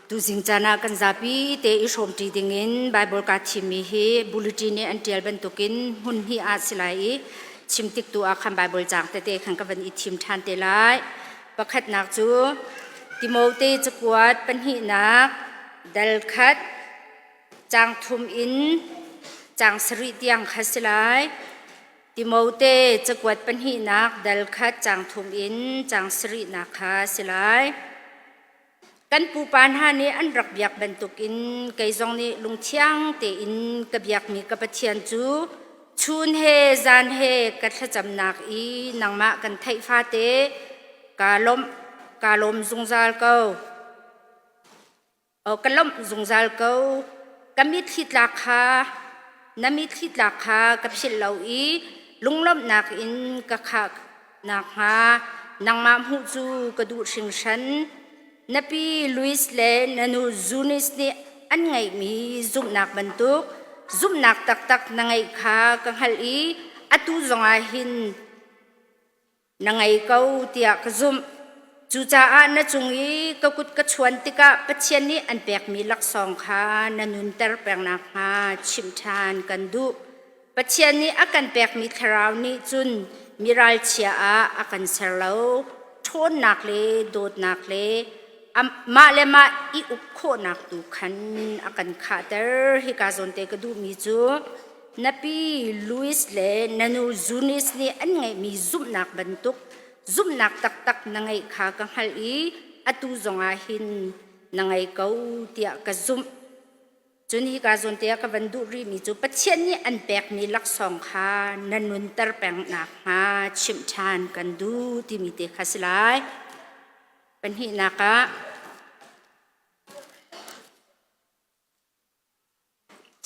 Tuzing caan ah kan zapi te i hrawmṭi dingin Baibal kaa thimmi hi bulletin nih an ṭial bantukin hmun hnih ah si lai i chim tik tu ah khan Baibal caang tete khan ka van i thim ṭhan te lai. Pakhatnak cu Timote cakuat pahnihnak dal khat caang thum in caang sarih tiang kha si lai. Timote cakuat pahnihnak dal khat caang thum in caang sarihnak kha si lai. Kan pupa hna nih an rak biak bantukin kei zong nih lungthiang tein ka biakmi ka Pathian cu chun he zan he ka thlacamnak i nangmah kan theih fate kaa lawmh kaa lawm zungzal ko. Ka lawmh zungzal ko. Ka mitthli tlak kha na mitthli tlak kha ka philh lo i lunglawmhnak in ka khah nakhnga nangmah hmuh cu ka duh hringhran. Na pi Louis le na nu Zunis nih an ngeihmi zumhnak bantuk zumhnak taktak na ngeih kha ka hngalh i atu zongah hin na ngei ko tiah ka zumh. Cucaah na cung i ka kut ka chuan tikah Pathian nih an pekmi laksawng kha na nunter peng nakhnga chimh ṭhan kan duh. Pathian nih a kan pekmi thlarau nih cun mi ralchia ah a kan ser lo. Ṭhawnnak le dawtnak le mah le mah i uk khawhnak tu khan a kan khahter. Hika zawnte ka duhmi cu na pi Louis le na nu Zunis nih an ngeihmi zumhnak bantuk zumhnak taktak na ngeih kha ka hngalh i atu zongah hin na ngei ko tiah ka zumh. Cun hika zawn te ah ka van duh rihmi cu Pathian nih an pekmi laksawng kha na nunter peng nakhnga chimh ṭhan kan duh timi te kha si lai. Pahnihnak ah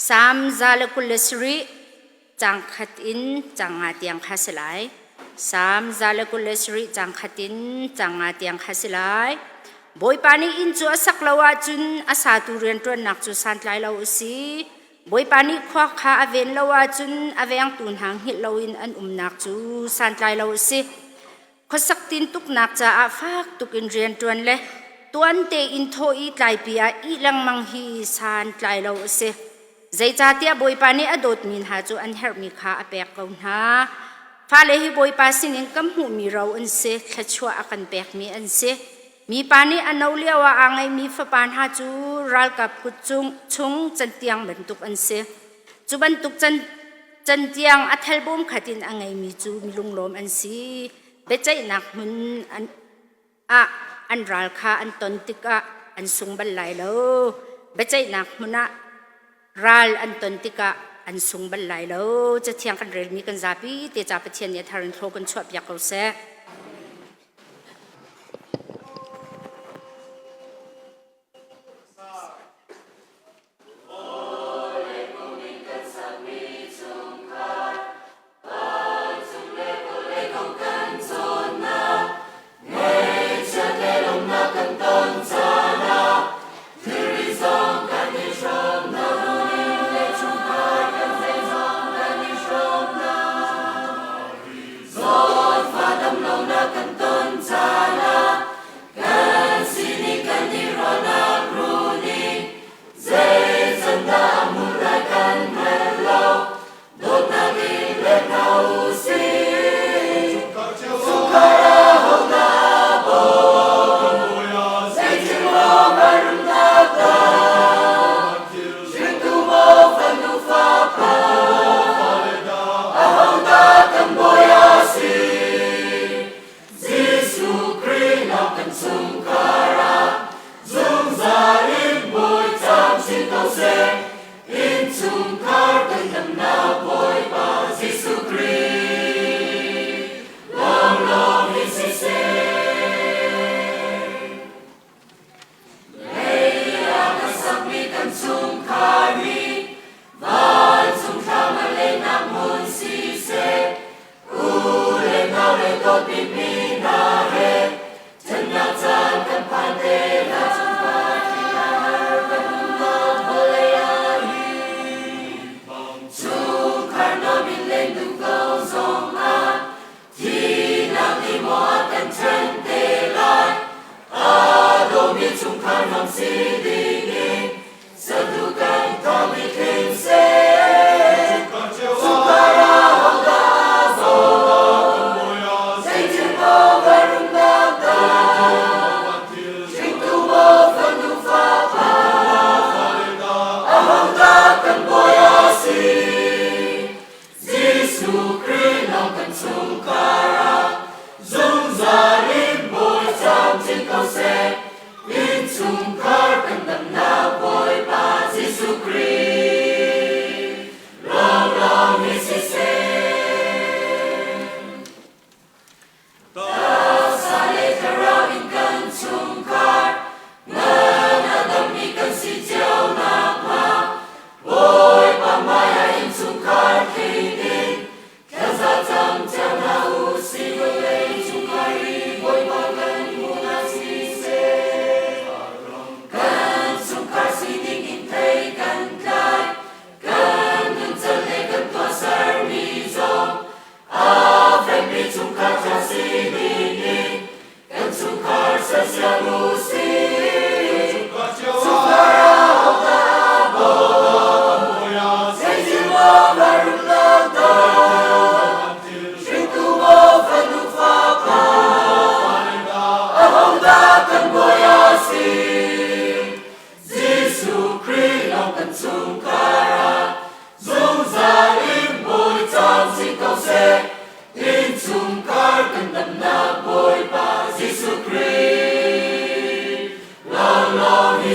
Salm 127 caang khat in caang nga tiang kha si lai. Salm 127 caang khat in caang nga tiang kha si lai. Bawipa nih inn cu a sak lo ahcun a satu rianṭuannak cu santlai lo a si. Bawipa nih khua kha a ven lo ahcun a vengtu hna hngilh loin an umnak cu santlai lo a si. Khuasak tintuknak caah fak tuk in rianṭuan le tuan tein thawh i tlaipi ah ih lengmang hi santlai lo a si. Zeicahtiah Bawipa nih a dawtmi hna cu an herhmi kha a pek ko hna. Fale hi Bawipa sinin kan hmuhmi ro an si, thluachuah a kan pekmi an si. Mipa nih a no lio ah aa ngeihmi fapa hna cu ralkap kut chung cantiang bantuk an si. Cu bantuk cantiang a thelbawm khat in a ngeimi cu milunglawm an si. Biaceihnak hmun ah an ral kha an ton tikah an sung bal lai lo. Biaceihnak hmun ah ral an ton tikah an sung bal lai lo. Cathiang kan relmi kan zapi te ca Pathian nih a thar in thlaw kan chuahpiak ko seh.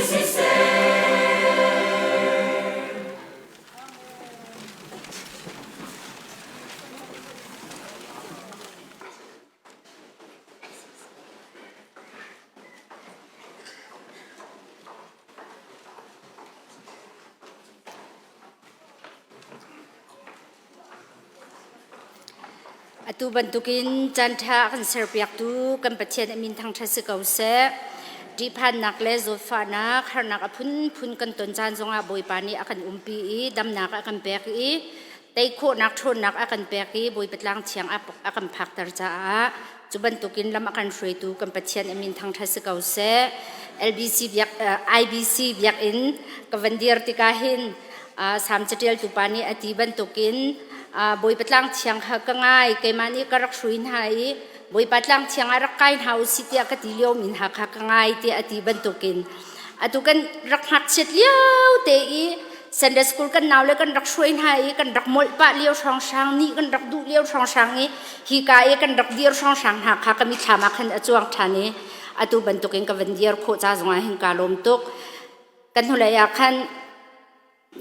siseh. Atu bantukin caanṭha a kan serpiaktu kan Pathian a min thangṭhat si ko seh. Ṭihphannak le zawtfahnak, harnak a phunphun kan ton caan zongah Bawipa nih a kan umpi i damnak a kan pek i tei khawhnak ṭhawnnak a kan pek i Bawipa tlang thiang a kan phakter caah cu bantukin lam a kan hruaitu kan Pathian a min thangṭhat si ko seh. LBC biak, IBC biakinn ka van dir tikah hin Salm caṭialtu pa nih a ti bantukin Bawipa tlang thiang kha ka ngai, keimah nih ka rak hrui hna i Bawipa tlang thiang ah rak kai hna u sih tiah ka ti liomi hna kha ka ngai tiah a ti bantukin atu kan rak ngakchiat lio te i Sunday school kan nau le kan rak hruai hna i kan rak molh pah lio hrawnghrang nih kan rak duh lio hrawnghrang i hi ka i kan rak dir hrawnghrang hna kha ka mithlam ah khan a cuang ṭhan i atu bantukin ka van dir khawh ca zongah hin kaa lawm tuk. Kan hnulei ah khan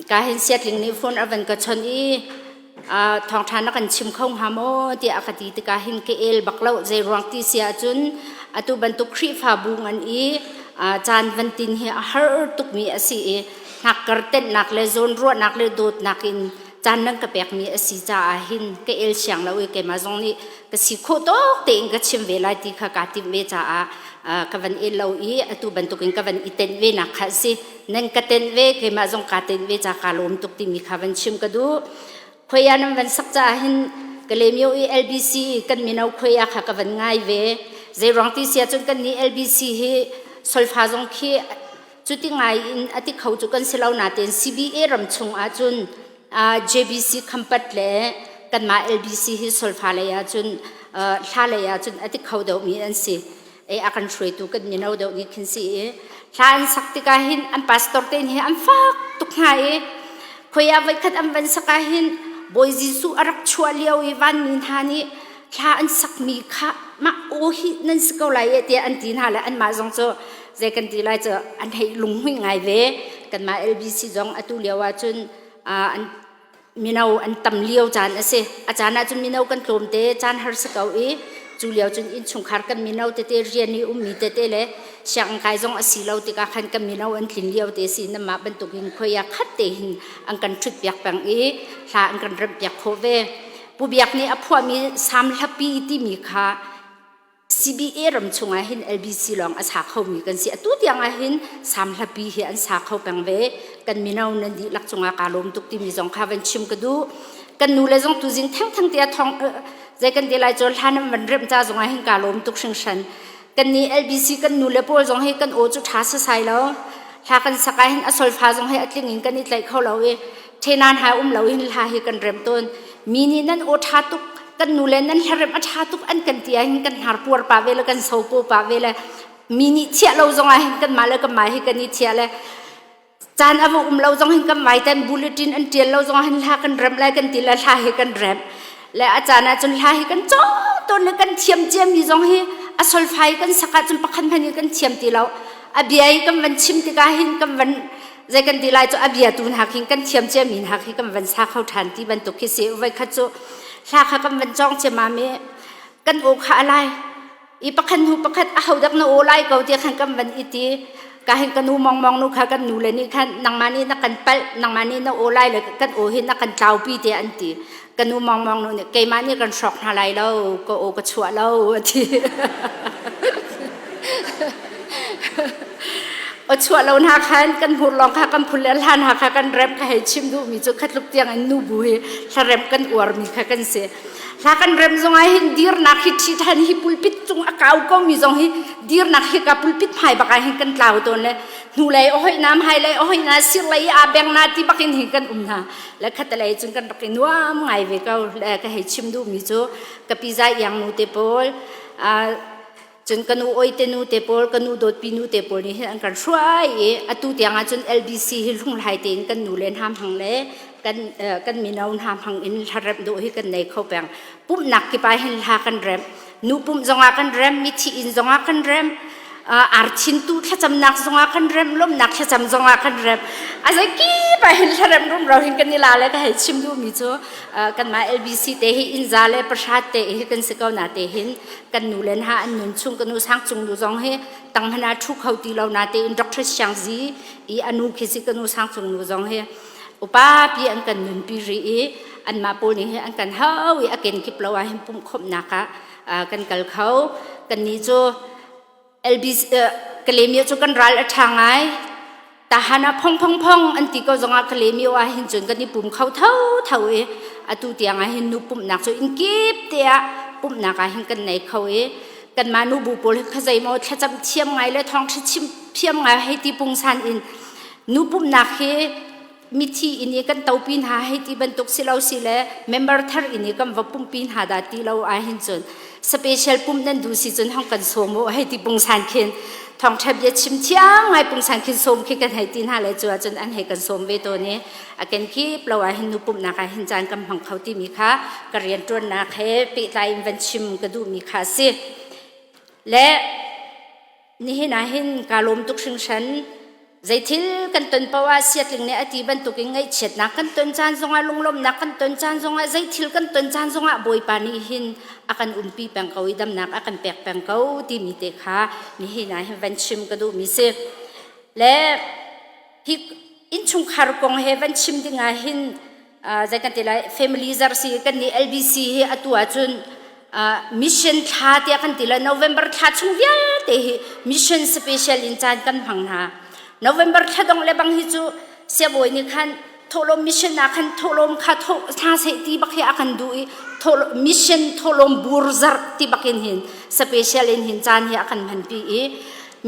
ka hin siatling nih phone a van ka chawnh i thawngṭha na kan chim kho hnga maw tiah a ka ti tikah hin ka el bak lo zei ruang ti si ahcun atu bantuk Khrihfabu ngan i caan van tin hi a har tukmi a si i hnakkar tenhnak le zawnruahnak le dawtnak in caan nan ka pekmi a si caah hin ka el siang lo i keimah zong nih ka si khawh tawk tein ka chim ve lai ti kha kaa timh ve caah ka van el lo i atu bantukin ka van i tenh ve nak kha a si. Nan ka tenh ve keimah zong kaa tenh ve ca kaa lawm tuk timi kha van chim ka duh. Khuai ah nan van sak caah hin Kalaymyo i LBC kan mino khuai ah kha ka van ngai ve. Zeiruang ti si ahcun kan nih LBC hi solfa zong khi cuti ngai in a ti kho cu kan si lo natein CBA ram chung ahcun JBC Khampat le kanmah LBC hi solfa lei ahcun hla lei ahcun a ti kho deuhmi an si. E a kan hruaitu kan mino deuh nih khin si i hla an sak tikah hin an pastor te hi an fak tuk hna i khoi ah voikhat an van sak ah hin Bawi Jesuh a rak chuah lio i vanmi hna nih hla an sakmi kha mah aw hi nan si ko lai e tiah an ti hna le anmah zong cu zei kan ti lai cu an hei lunghmuih ngai ve. Kanmah LBC zong atu lio ah cun an mino an tam lio caan a si. A caan ah cun mino kan tlawm te, caan har si ko i cu lio cun innchungkhar kan mino tete rian i ummi tete le sianginn kai zong a si lo tikah khan kan mino an tlin lio te si namah bantukin khoi ah khat te hin an kan ṭhut piak peng i hla an kan remh piak khawh ve. Pu Biak nih a phuahmi Sam Hlapi timi kha CBA ram chungah hin LBC lawng a sa khomi kan si. Atu tiang ah hin Sam Hlapi hi an sa kho peng ve. Kan mino nan dihlak cungah kaa lawm tuk timi zong kha van chim ka duh. Kan nu le zong tuzing thengtheng te a thong zei kan ti lai cu hlan an van remh ca zongah hin kaa lawm tuk hringhran. Kan nih LBC kan nu le pawl zong hi kan aw cu ṭha sasai lo. Hla kan sak ah hin a solfa zong hi a tling in kan i tlaih kho lo i ṭhenan hai um lo hin hla hi kan rem tawn. Mi nih nan aw ṭha tuk, kan nu le nan hlarem a ṭha tuk an kan ti ah hin kan hnar puar pah ve le kan sopaw pah ve le mi nih thiah lo zong ah hin kanmah le kanmah hi kan i thiah le caan a va um lo zong hin kan vaiten bulletin an ṭial lo zong hin hla kan rem lai kan ti le hla hi kan rem le a caan ah cun hla hi kan cawng tawn le kan thiam ciami zong hi a solfai kan sak ahcun pakhat hmanh hi kan thiam ti lo a bia i kan van chim tikah hin kan van zei kan ti lai cu a bia tu hna khin kan thiam ciami hna khi kan van sa kho ṭhan ti bantuk khi si voi khat cu hla kha kan van cawng ciammam i kan aw kha a lai i pakhat hnu pakhat a hodak na aw lai ko tiah khan kan van i ti ka hin ka nu mongmong nu kha kan nu le nih khan nangmah nih na kan palh nangmah nih na aw lai le kan aw hi na kan tlaupi tiah an ti ka nu mongmong nu nih keimah nih kan hrawk hna lai lo ka aw ka chuah lo a ti aw chuah lo hna khan kan hmur lawng kha kan phul le hlan ha kha kan rem ka hei chim duhmi cu khatluk tiang in nu bu hi hlarem kan uarmi kha kan si Hla kan rem zong ah hin dirnak hi ṭhi ṭhan hi pulpit cung a kau komi zong hi dirnak hi ka pulpit hmai bak ah hin kan tlau tawn le hnulei a hoih na hmailei a hoih na sirlei i aa beng na ti bak in hin kan um hna le khatalei cun kan rak i nuam ngai ve ko le ka hei chim duhmi cu ka pi zai iang nu te pawl Cun ka nu oi te nu te pawl, ka nu dawtpi nu te pawl nih hin an kan hruai i atu tiang ah cun LBC hi hlunghlai tein kan nu le hna hmang le kan kan mino hna hmang in hlaremh dawh hi kan nei kho peng. Pumhnak kip ah hin hla kan remh. Nu pumh zongah kan remh, mithi inn zongah kan remh. Arthin tu thlacamnak zongah kan rem, lawmhnak thlacam zongah kan rem. A zeikip ah hin thlarem rumro hin kan i la le ka hei chim duhmi cu kanmah LBC te hi innza le pahrat te hi kan si ko na te hin kan nu le hna an nun chung ka nu sang cung nu zong hi tang hana thu kho ti lo na te in Dr. Siang Zi i anu khi si ka nu sang cung nu zong hi upa pi an kan nun pi ri i anmah pawl nih hi an kan hau i a kenkip lo ah hin pumh khawmhnak ah kan kal kho. Kannih cu LBC Kalemyo cu kan ral a ṭha ngai. Tahan ah phong phong phong an ti ko zongah Kalemyo ah hin cun kan i pum kho tho tho i atu tiang ah hin nu pumhnak cu inn kip te ah pumhnak ah hin kan nei kho i kanmah nubu pawl hi khuazei maw thlacam thiam ngai le thawngṭha chim thiam ngai hei ti pungsan in nu pumhnak hi mithi inn i kan topi hna hei ti bantuk si lo si le member thar inn i kan va pumpi hna dah ti lo ah hin cun special pumh nan duh si cun hong kan sawm u hei ti pungsan khin thawngṭha bia chim thiang ngai pungsan khin sawm khi kan hei ti hna le cu ahcun an hei kan sawm ve tawn i a kenkip lo ah hin nu pumhnak ah hin caan kan hmang kho timi kha ka rianṭuannak he pehtlai in van chim ka duhmi kha a si. Le Nihin ah hin kaa lawm tuk hringhran. Zeithil kan ton paoh ah siatling nih a ti bantukin ngaihchiatnak kan ton caan zongah lunglawmhnak kan ton caan zongah zeithil kan ton caan zongah Bawipa nih hin a kan umpi peng ko i damnak a kan pek peng ko timi te kha nihin ah hin van chim ka duhmi si. Le hi innchungkhar kong he van chim ding ah hin zei kan ti lai family zar si kan nih LBC hi atu ahcun mission thla tiah kan ti lai November thla chung vialte hi mission special in caan kan hmang hna. November thla dong le bang hi cu siabawi nih khan thawhlawm mission ah khan thawhlawm kha thla seh ti bak hi a kan duh i mission thawhlawm bur zarh ti bak in hin special in hin caan hi a kan hmanpi i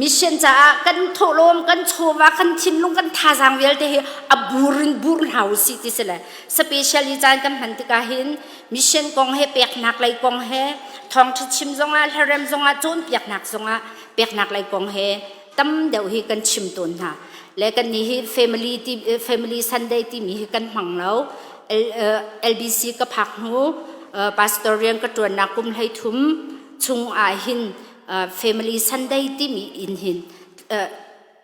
mission caah kan thawhlawm kan chawva kan thinlung kan thazaang vialte hi a bur in bur hna u sih ti si le special i caan kan hman tikah hin mission kong he peknak lei kong he thawngṭha chim zongah hlarem zongah cawnpiaknak zongah peknak lei kong he tam deuh hi kan chim tawn hna le kan nih hi family ti family Sunday timi hi kan hmang lo. LBC ka phak hnu pastor rian ka ṭuannak kum 13 chung ah hin family Sunday timi in hin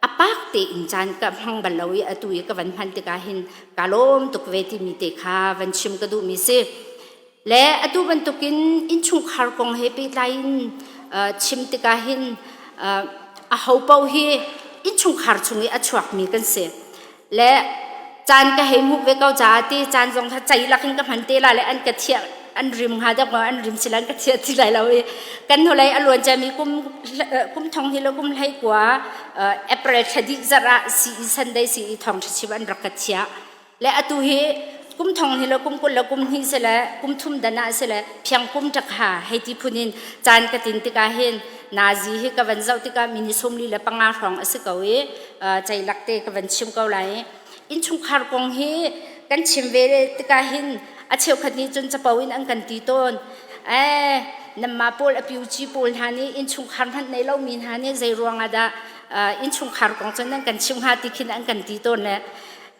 a pak tein caan ka hmang bal lo i atu i ka van hman tikah hin ka lawm tuk ve timi te kha van chim ka duhmi si. Le atu bantukin innchungkhar kong he pehtlai in chim tikah hin aho paoh hi innchungkhar chung i a chuakmi kan si. Le caan ka hei hmuh ve ko caah ti caan zong kha cei lak in ka hman te la le an ka thiah an rim hnga deuh an rim sila an ka thiah ti lai lo i kan hnulei a luan ciami kum kum thong hi le kum hlei kua April thla dih zarh ah CE Sunday CE thawng ṭha chim an rak ka thiah. Le atu hi kum thong hi le kum 20 le kum hnih si le kum thum dan ah si le phiang kum ṭak ha hei ti phun in caan ka tin tikah hin nazi hi ka van zoh tikah mini 45 hrawng a si ko i ceilak te ka van chim ko lai. Innchungkhar kong hi kan chim ve tikah hin a cheukhat nih cun capo in an kan ti tawn. Eh, nanmah pawl a piuci pawl hna nih innchungkhar hmanh nei lomi hna nih zei ruangah dah innchungkhar kong cun nan kan chim hnga ti khin an kan ti tawn le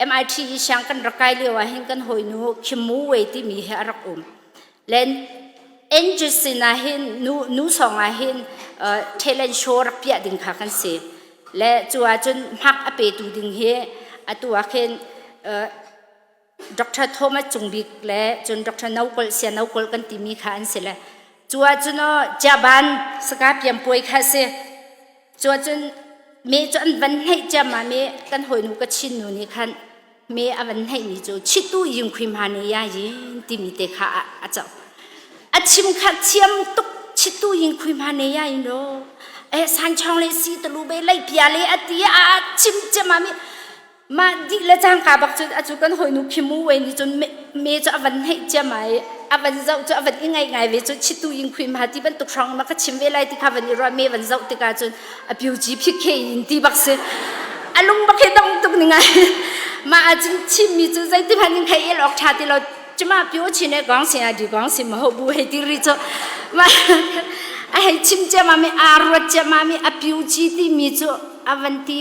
MIT i siang kan rak kai lio ah hin kan hawinu Kim Mu Wei timi hi a rak um. Len Angie sin ah hin nu nu song ah hin talent show rak piah ding kha kan si. Le cu ahcun hmak a petu ding hi atu ah khin Dr. Thomas Cung Bik le cun Dr. No Kol Sia No Kol kan timi kha an si le. Cu ahcun Jaban saka piam puai kha si. Cu ahcun me cu an van hneih ciammam i kan hawinu ka Chin nu nih khan me a van hneihmi cu chitu ying khui ma ne ya yin timi te kha a co. A chim kha thiam tuk chitu ying khui ma ne ya yin lo. Eh san chong le si tulu be lei pia le a ti a chim ciammam i mah dih le cangka bak cun acu kan hawinu khimu we nih cun me cu a van hneih ciam ai a van zoh cu a van i ngaih ngai ve cu chitu in khui ma ti bantuk hrawng ma ka chim ve lai ti kha van i ruah me van zoh tikah cun a piuci phikhe in ti bak si a lung bak he dong tuk ni ngai mah ahcun chimmi cu zeiti hmanh in khei el awk ṭha ti lo cuma pio chin e gong sin a di gong sin ma ho bu hei ti ri cu ma a hei chim ciam mi a ruat ciam mi a piuci ti mi cu a van ti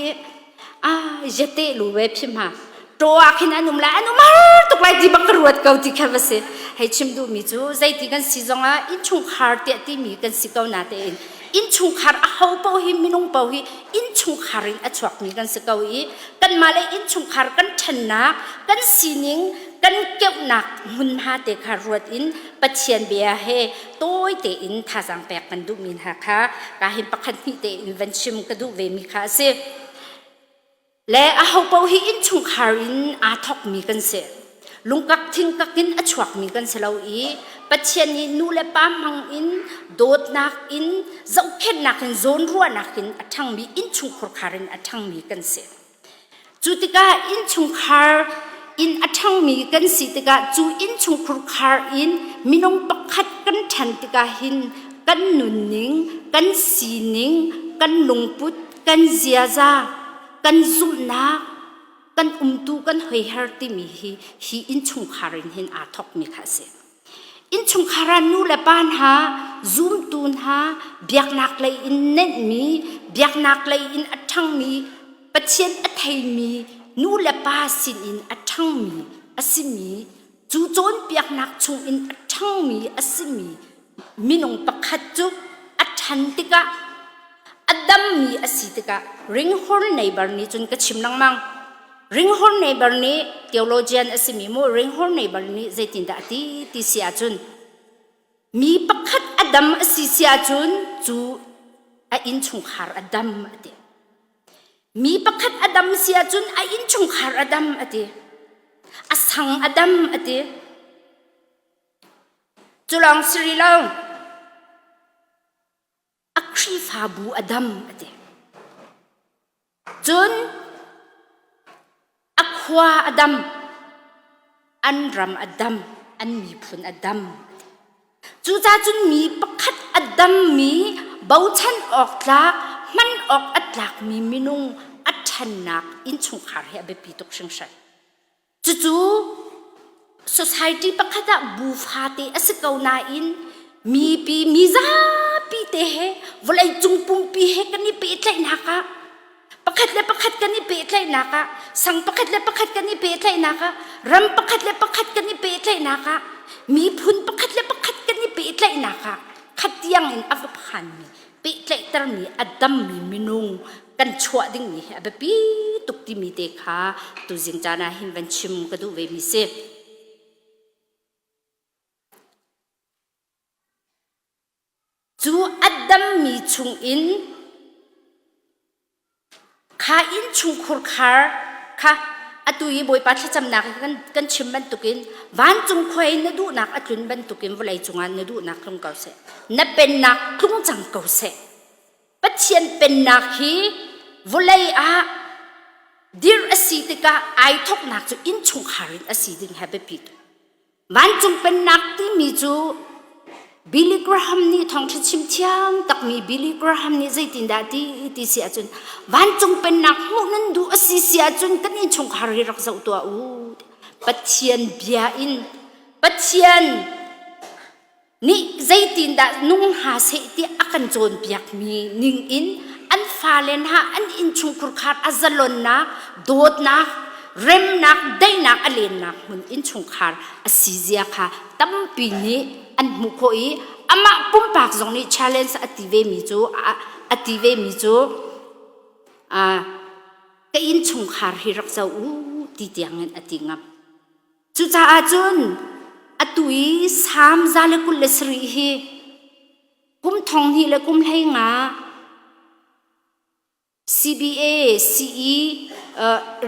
Ah, yate lu ve phim ha. To ah khin an um lai, an um har tuk lai ti bak ka ruat ko ti kha va si. Hei chim duhmi cu zeiti kan si zongah innchungkhar tiah timi kan si ko na tein. Innchungkhar a ho paoh hi minung paoh hi innchungkhar in a chuakmi kan si ko i kanmah le innchungkhar kan ṭhannak, kan sining, kan keuhnak hmunhma te kha ruat in Pathian bia he tawi tein thazaang pek kan duhmi hna kha ka hin pakhat hnih tein van chim ka duh ve mi kha a si. Le ahopaoh hi innchungkhar in aa thawkmi kan si. Lungkak thingkak in a chuakmi kan si lo i Pathian nih nu le pa hmang in dawtnak in zohkhenhnak in zawnruahnak in a ṭhangmi innchungkhar in a ṭhangmi kan si. Cu tikah innchungkhar in a ṭhangmi kan si tikah cu innchungkhar in minung pakhat kan ṭhan tikah hin kan nunning, kan sining, kan lungput, kan ziaza, kan zumhnak, kan umtu, kan hoiher timi hi hi innchungkhar in hin aa thawkmi kha a si. Innchungkhar ah nu le pa hna, zumtu hna, biaknak lei in nenhmi, biaknak lei in a ṭhangmi, Pathian a theimi nu le pa sinin a ṭhangmi a simi, cu cawnpiaknak chungin a ṭhangmi a simi minung pakhat cu a ṭhan tikah a dammi a si tikah ringhorn neighbor nih cun ka chim lengmang. Ringhorn neighbor nih theologian a simi mu ringhorn neighbor nih zeitindah a ti ti si ahcun mi pakhat a dam a si si ahcun cu a innchungkhar a dam a ti. Mi pakhat a dam si ahcun a innchungkhar a dam a ti. A sang a dam a ti. Cu lawng si rih lo. A Khrihfabu a dam a ti. Cun a khua a dam, an ram a dam, an miphun a dam. Cucaah cun mi pakhat a dammi, bochan awk tlak, hman awk a tlakmi minung a ṭhannak innchungkhar hi a biapi tuk hringhran. Cucu society pakhat ah bu fate a si ko nain mipi mizapi te he vawlei cung pumpi he kan i pehtlaihnak ah pakhat le pakhat kan i pehtlaihnak ah sang pakhat le pakhat kan i pehtlaihnak ah ram pakhat le pakhat kan i pehtlaihnak ah miphun pakhat le pakhat kan i pehtlaihnak ah khat tiang in a va phanmi pehtlaihtermi a dammi minung kan chuah dingmi hi a biapi tuk timi te kha tuzing caan ah hin van chim ka duh ve mi si. Cu a dammi chungin Kha innchungkhur khar kha atu i Bawipa thlacamnak i kan chim bantukin vancung khua in na duhnak a tlun bantukin vawlei cungah na duhnak tlung ko seh. Na pennak tlung cang ko seh. Pathian pennak hi vawlei ah dirh a si tikah ai thawknak cu innchungkhar in a si ding he biapi tuk. Vancung Pennak timi cu Billy Graham nih thawngṭha chim thiam takmi Billy Graham nih zeitindah ti ti si ahcun vancung pennak hmuh nan duh a si si ahcun kan innchungkhar hi rak zoh tuah u. Pathian bia in Pathian nih zeitindah nung hna seh ti a kan cawnpiakmi ning in an fale hna an innchungkhur khar a zalonnak dawtnak remnak daihnak a lennak hmun innchungkhar a si zia kha tampi nih an hmuh khawh i amah pumpak zong nih challenge a ti ve mi cu a ti ve mi cu ka innchungkhar hi rak zoh u ti tiangin a ti ngam. Cucaah cun atu i Salm 127 hi kum thong hnih le kum hlei nga CBA CE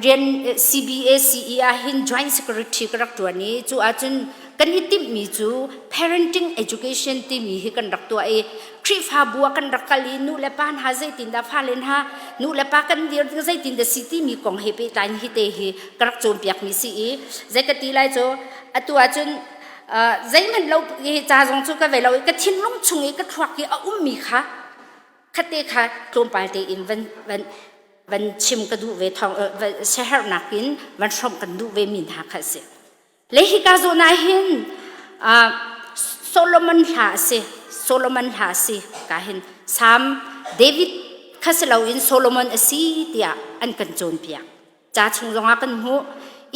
rian CBA CE ah hin joint secretary ka rak ṭuan i cu ahcun kan i timhmi cu parenting education timi hi kan rak tuah i Khrihfabu ah kan rak kal i nu le pa hna zeitindah fale hna nu le pa kan dir ding zeitindah si timi kong he pehtlai hi te hi ka rak cawnpiakmi si i zei ka ti lai cu atu ahcun zeihmanh lo hi ca zong cu ka ve lo i ka thinlung chung i ka thluak i a ummi kha khatte kha tlawmpal tein van van van chim ka duh ve thawng siaherhnak in van hrawmh kan duh ve mi hna kha a si. Le hika zawn ah hin Solomon hla a si. Solomon hla a si. Ka hin Salm David kha si loin Solomon a si tiah an kan cawnpiak. Ca chung zongah kan hmuh.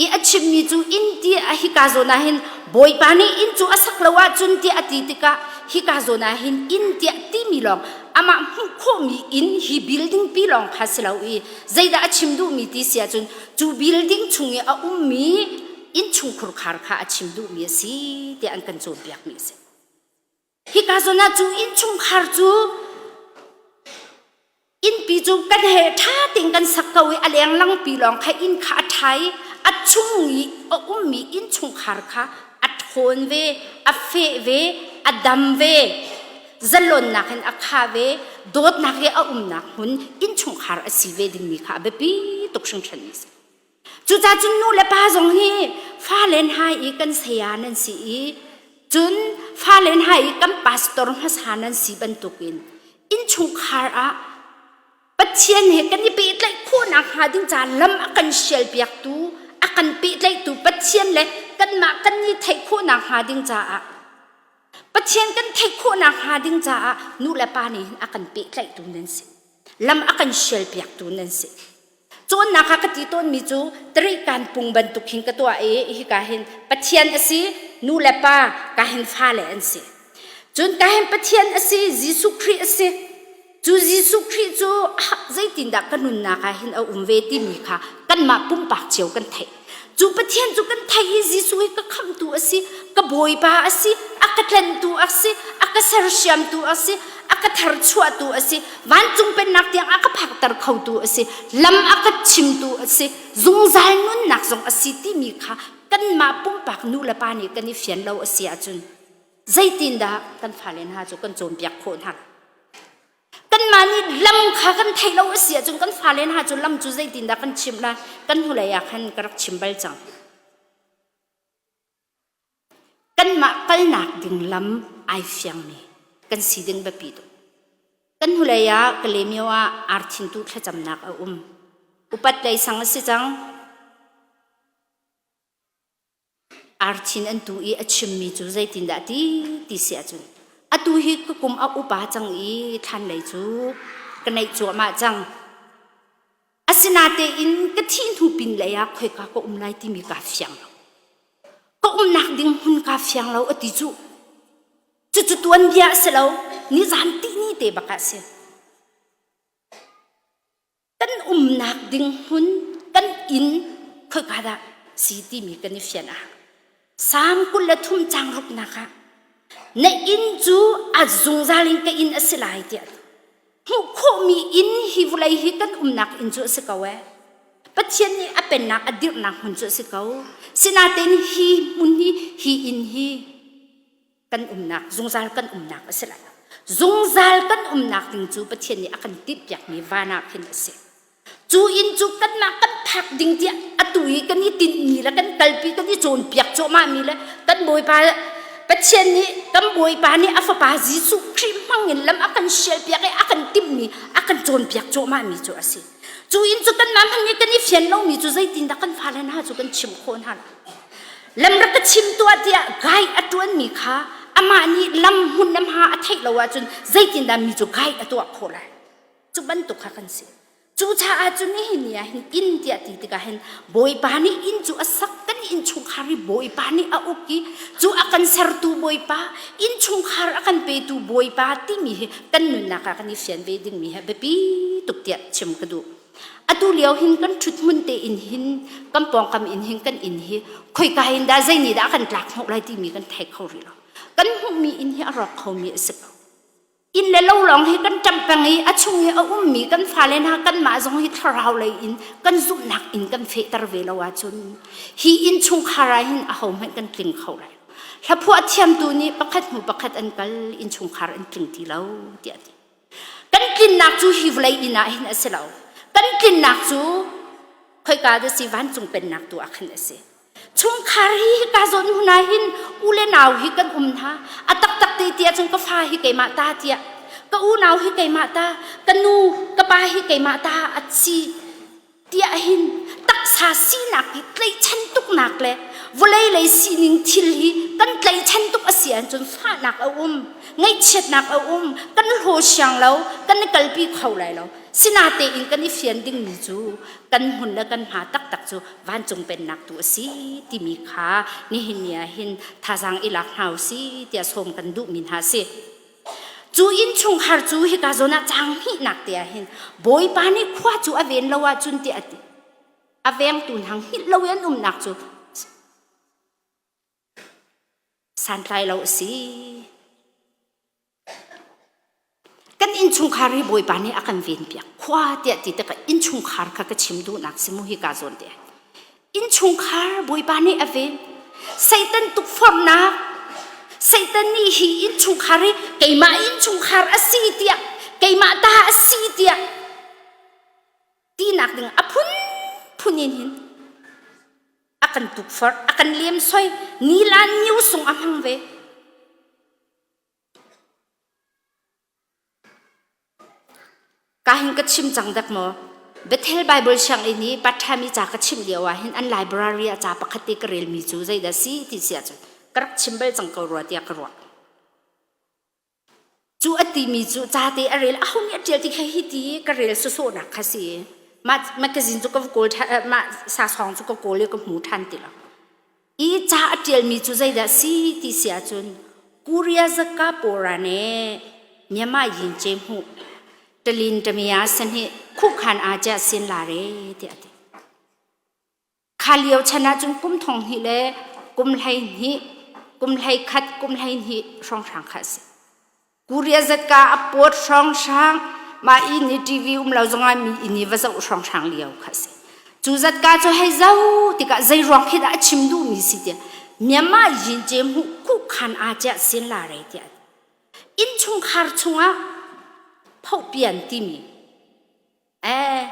I a chimmi cu inn ti a hika zawn ah hin Bawipa nih inn cu a sak lo ahcun tiah a ti tikah hika zawn ah hin inn tiah timi lawng. Amah hmuh khawhmi inn hi building pi lawng kha si lo i zeidah a chim duhmi ti si ahcun cu building chung i a ummi innchungkhur khar kha a chim duhmi a si tiah an kan cawnpiakmi a si. Hika zawn ah cu innchungkhar cu innpi cu kan he ṭha tein kan sak ko i a lenglang pi lawng kha inn kha a ṭha i a chung i a ummi innchungkhar kha a ṭhawn ve, a feh ve, a dam ve, zalonnak in a khah ve, dawtnak he a umnak hmun innchungkhar a si ve dingmi kha a biapi tuk hringhran mi a si. Cucaah cun nu le pa zong hi fale hna i kan saya nan si i cun fale hna i kan pastor hmasa nan si bantukin innchungkhar ah Pathian he kan i pehtlaih khawhnak hnga ding ca lam a kan sialpiaktu a kan pehtlaihtu Pathian le kanmah kan i theih khawhnak hnga ding caah Pathian kan theih khawhnak hnga ding caah nu le pa nih hin a kan pehtlaihtu nan si lam a kan sialpiaktu nan si. Cawnnak ah ka ti tawnmi cu tarikan pung bantuk hin ka tuah i hika hin Pathian a si, nu le pa ka hin fale an si. Cun ka hin Pathian a si, Jesuh Khrih a si. Cu Jesuh Khrih cu zeitindah ka nunnak ah hin a um ve timi kha kanmah pumpak cio kan theih. Cu Pathian cu kan theih i Jesuh hi ka khamhtu a si, ka Bawipa a si, a ka tlentu a si, a ka sersiamtu a si, a ka tharchuahtu a si, vancung pennak tiang a ka phakter khotu a si, lam a ka chimtu a si, zungzal nunnak zong a si timi kha kanmah pumpak nu le pa nih kan i fian lo a si ahcun zeitindah kan fale hna cu kan cawnpiak khawh hna? Kanmah nih lam kha kan theih lo a si ahcun kan fale hna cu lam cu zeitindah kan chimh lai? Kan hnulei ah khan ka rak chim bal cang. Kanmah kalnak ding lam ai fiangmi kan si ding biapi tuk. Kan hnulei ah Kalemyo ah arthintu thlacamnak a um. Upat lei sang a si cang. Arthin an tu i a chimmi cu zeitindah ti ti si ahcun atu hi ka kum a upa cang i thlanlei cu ka neih cuahmah cang. Asinatein ka thih hnu pin lei ah khoika ka um lai timi kaa fiang lo. Ka umnak ding hmun kaa fiang lo a ti cu. Cucu tuanbia a si lo, nizan tihni te bak ah a si. Kan umnak ding hmun, kan inn khoika dah si timi kan i fian ah Salm 23 caang ruknak ah na inn cu a zungzal in ka inn a si lai tiah hmuh khawhmi inn hi vawlei hi kan umnak inn cu a si ko ee. Pathian nih a pennak a dirhnak hmun cu a si ko. Sinain hi hmun hi hi inn hi kan umnak zungzal kan umnak a si lai lo. Zungzal kan umnak ding cu Pathian nih a kan timhpiakmi van ah khin a si. Cu inn cu kanmah kan phak ding tiah atu i kan i tinhmi le kan kalpi kan i cawnpiak cuahmahmi le kan Bawipa Pathian nih kan Bawipa nih a fapa Jesuh Khrih hmangin lam a kan sialpiak i a kan timhmi a kan cawnpiak cuahmahmi cu a si. Cu inn cu kanmah hmanh nih kan i fian lomi cu zeitindah kan fale hna cu kan chimh khawh hna lai? Lam rak ka chim tuah tiah guide a ṭuanmi kha amah nih lam hmun le hma a theih lo ahcun zeitindah mi cu guide a tuah khawh lai? Cu bantuk kha kan si. Cucaah cun nihin ni ah hin inn tiah ti tikah hin Bawipa nih inn cu a sak kan innchungkhar hi Bawipa nih a uk i cu a kan sertu Bawipa innchungkhar a kan petu Bawipa timi hi kan nunnak ah kan i fian ve dingmi hi biapi tuk tiah chim ka duh. Atu lio hin kan ṭhut hmun te in hin kan pawngkam in hin kan inn hi khoika in dah zei nih dah a kan tlak hnawh lai timi kan thei kho rih lo. Kan hmuhmi inn hi a rawk khomi a si ko. Inn le lo lawng hi kan ṭamh peng i a chung i a ummi kan fale hna kanmah zong hi thlarau lei in kan zumhnak in kan fehter ve lo ahcun hi innchungkhar ah hin ahohmanh kan tling kho lai lo. Hlaphuah thiamtu nih pakhat hnu pakhat an kal innchungkhar an tling ti lo tiah a ti. Kan tlinnak cu hi vawlei inn ah hin a si lo. Kan tlinnak cu khoika dah si vancung pennak tu ah khan a si. Chungkhar hi hika zawn hmun ah hin u le nau hi kan um hna. A taktak te tiah cun ka fa hi keimah ta tiah, ka unau hi keimah ta, ka nu, ka pa hi keimah ta a si tiah hin taksa sinak hi tlaihchan tuknak le vawlei lei sining thil hi kan tlaihchan tuk a si ahcun fahnak a um, ngaihchiatnak a um, kan hlaw siang lo, kan i kalpi kho lai lo. Sinatein kan i fian dingmi cu kan hmun le kan hma taktak cu vancung pennak tu a si timi kha nihin ni ah hin thazaang i lak hna u si tiah sawm kan duhmi hna si. Cu innchungkhar cu hika zawn ah caang hnihnak te ah hin Bawipa nih khua cu a ven lo ahcun tiah a ti. A vengtu hna hngilh lo i an umnak cu santlai lo a si. Kan innchungkhar hi Bawipa nih a kan venpiak. Khua tiah ti tikah innchungkhar kha ka chim duhnak si mu hika zawn te ah. Innchungkhar Bawipa nih a ven. Satan tukforhnak Satan nih hi innchungkhar hi keimah innchungkhar a si tiah keimah ta a si tiah tinak ding a phunphun in hin a kan tukforh a kan lemsoi nilan niu sung a hmang ve. Ka hin ka chim cang dek maw? Bethel Bible sianginn i part-time i ca ka chimh lio ah hin an library ah ca pakhat te ka relmi cu zeidah si ti si ahcun ka rak chim bal cang ko rua tiah ka ruah. Cu a timi cu ca te a rel aho nih a ṭial ti kha hi ti ka rel sawsawhnak kha si. Mah magazine cu ka va kawl ṭhan, mah sasawng cu ka kawl i ka hmu ṭhan ti lo. I ca a ṭialmi cu zeidah si ti si ahcun Korea zaka pawra ne Myanmar yin ce hmuh talin tamia sahnih khukhan aa cia sin la re tiah a ti. Kha lio chan ahcun kum thong hnih le kum hlei hnih kum hlei khat kum hlei hnih hrawnghrang kha a si. Korea zatka a pawt hrawnghrang mah inn i TV um lo zongah mi inn i va zoh hrawnghrang lio kha a si. Cu zatka cu hei zoh tikah zei ruang khi dah a chim duhmi si tiah Myanmar yin ce hmuh kuh khan aa ciah sin la re tiah innchungkhar chungah phohpian timi eh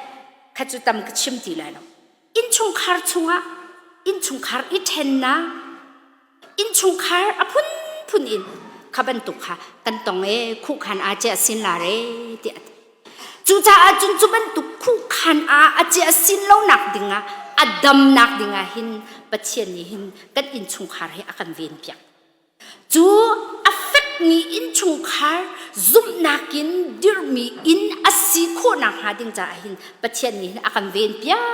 kha cu tam ka chim ti lai lo innchungkhar chungah innchungkhar i ṭhennak innchungkhar a phunphun in kha bantuk kha kan tong e khuhkhan aa ciah sin la re tiah a ti cucaah cun cu bantuk khuhkhan aa a ciah sin lonak dingah a damnak dingah hin Pathian nih hin kan innchungkhar hi a kan venpiak Cu a fekmi innchungkhar zumhnak in dirhmi inn a si khawh nakhnga ding caah hin Pathian nih hin a kan venpiak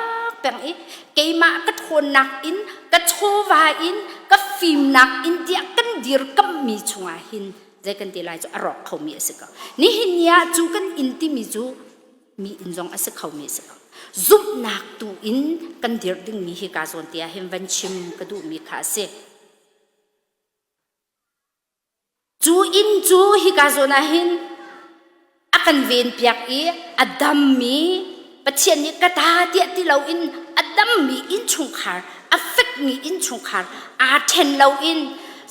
peng i keimah ka ṭhawnnak in ka chawva in ka fimnak in tiah kan dirkamhmi chungah hin zei kan ti lai cu a rawk khomi a si ko. Nihin ni ah cu kan inn timi cu mi inn zong a si khomi a si ko. Zumhnak tu in kan dirh dingmi hi ka zawn te ah hin van chim ka duhmi kha a si. Cu inn cu hika zawn ah hin a kan venpiak i a dammi Pathian nih ka ta tiah ti loin a dammi innchungkhar, a fekmi innchungkhar, aa ṭhen loin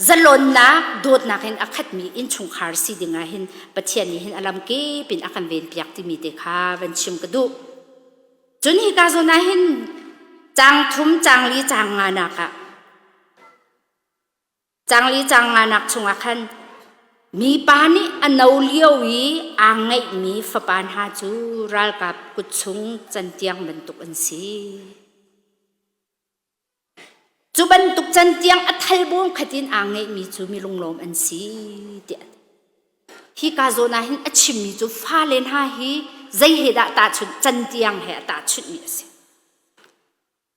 zalonnak, dawtnak in a khatmi innchungkhar si dingah hin Pathian nih hin a lamkip in a kan venpiak timi te kha van chim ka duh. Cun hika zawn ah hin caang thum, caang li, caang nga nak ah Cangli cangnganak chungah khan mipa nih a no lio i aa ngeihmi fapa hna cu ralkap kut chung cantiang bantuk an si. Cu bantuk cantiang a thalbawm khat in aa ngeihmi cu mi lunglawm an si tiah. Hika zawn ah hin a chimmi cu fale hna hi zei he dah tahchunh cantiang he a tahchunhmi a si.